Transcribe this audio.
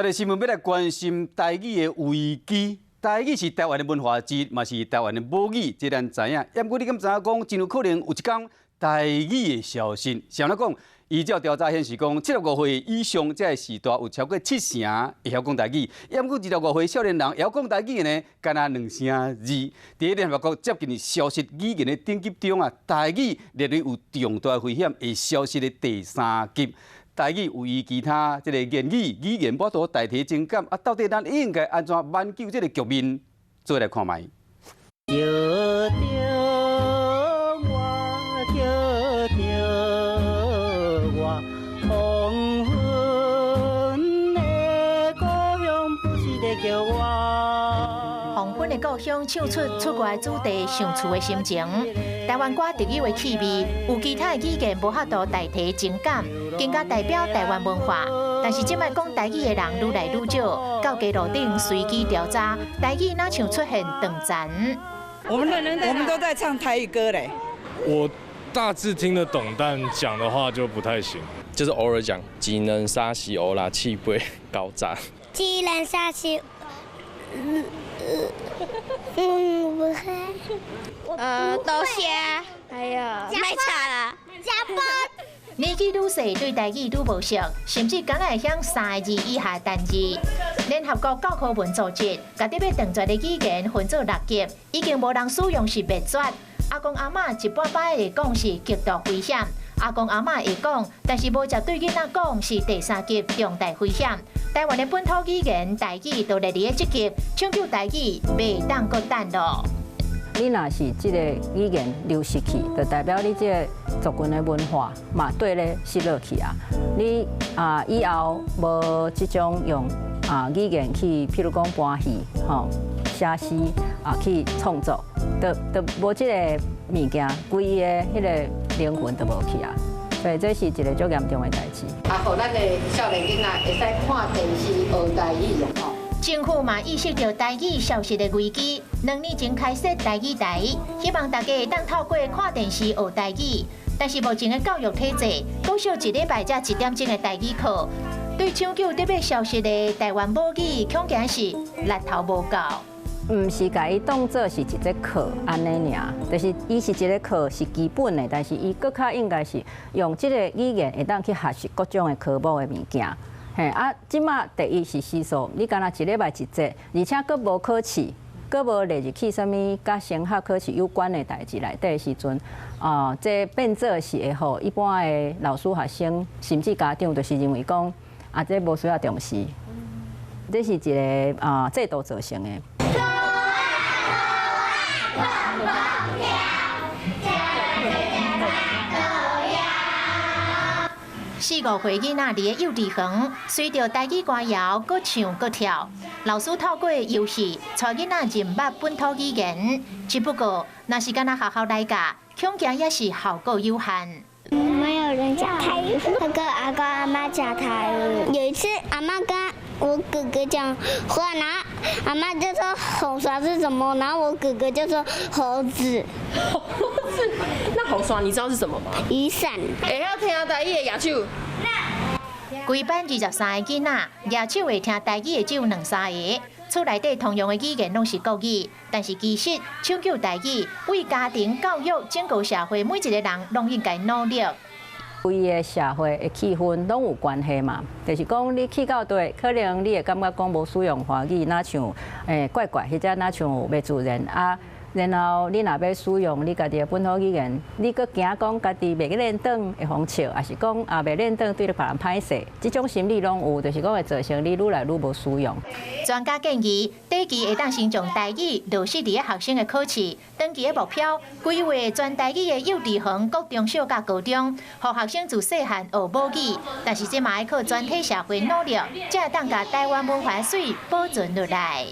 這個新聞欲來關心台語的危機。台語是台灣的文化之一，嘛是台灣的母語，這咱知影。毋過你敢知影講，真有可能有一天台語會消失。像來講，依照調查顯示講，75歲以上這个世代有超過七成會曉講台語。毋過25歲少年人會曉講台語的呢，干焦兩成二。佇聯合國接近消失語言的等級中啊，台語列為有重大危險會消失的第三級。台語有伊其他這个言語語言無法度代替情感啊，到底咱應該按怎挽救這个局面？做來看覓。叫著我，叫著我，黃昏的故鄉不是咧叫我。黃昏的故鄉唱出出外子弟想厝的心情。台灣歌特有的氣味，有其他的語言無法度代替情感，更加代表台灣文化。但是這擺講台語的人愈來愈少，到街路頂隨機調查，台語若像出現斷層。我們都在唱台語歌嘞。我大致聽得懂，但講的話就不太行。就是偶爾講，一兩三四五六七八九十。一兩三四，嗯嗯，不會。多謝，還有賣茶啦，呷飽。年紀愈細，對台語愈無熟，甚至敢若會曉三个字以下單字。聯合國教科文組織共欲斷絕的語言分做六級，已經無人使用是滅絕。阿公阿嬤一半擺會講是極度危險，阿公阿嬤會講，但是無捷對囡仔講是第三級重大危險。台灣的本土語言台語都列佇這級，搶救台語袂當閣等囉。你若是這个語言流失去，就代表你這个族群的文化嘛綴咧失落去啊。你啊以後無這種用啊語言去，譬如講搬戲、吼寫詩啊去創作，就無這个物件，規个彼个靈魂就無去啊。所以這是一个足嚴重的代誌。啊，予咱的少年囡仔會使看電視學台語吼。政府嘛意識著台語消失的危機，2年前開設台語台，希望大家會當透過看電視學台語。但是目前的教育體制，國小一禮拜才一點鐘的台語課，對搶救欲消失的台灣母語，恐驚是力頭無夠。毋是共伊當做是一節課按呢爾，就是伊是一个課是基本的，但是伊閣較應該是用這个語言會當去學習各種的科目的物件。嘿啊，這馬第一是時數，你干焦一禮拜一節，而且閣無考試，閣無列入去啥物佮升學考試有關的代誌內底的時陣，啊，這變做是會予一般的老師、學生，甚至家長，就是認為講，啊，這無需要重視，這是一个啊制度造成的。四五歲囡仔佇个幼稚園，隨著台語歌謠，閣唱閣跳。老師透過遊戲，帶囡仔認捌本土語言。只不過，若是干焦學校來教，恐驚也是效果有限。沒有人講台語，他跟阿公阿嬤講台語。有一次，阿嬤跟我哥哥講話，然後阿嬤就說予山是什麼，然後我哥哥就說猴子。猴子？那予山你知道是什麼嗎？雨傘。會曉聽台語的舉手。規班23個囡仔，舉手會聽台語的只有兩三個。厝內底通用的語言攏是國語，但是其實搶救台語，為家庭教育，整個社會每一個人攏應該努力。規个社會的氣氛攏有關係嘛，就是講你去到佗，可能你會感覺講無使用華語，若像怪怪，或者若像袂自然啊。然後你若欲使用你家己的本土語言，你閣驚講家己袂練轉會予笑，抑是講啊袂練轉對著別人歹勢，這種心理攏有，就是講會造成你愈來愈無使用。專家建議，短期會當先將台語落實佇個學生的考試，長期的目標規劃全台語的幼稚園、國中小佮高中，予學生自細漢學母語。但是這嘛愛靠全體社會努力，才會當共台灣文化媠保存落來。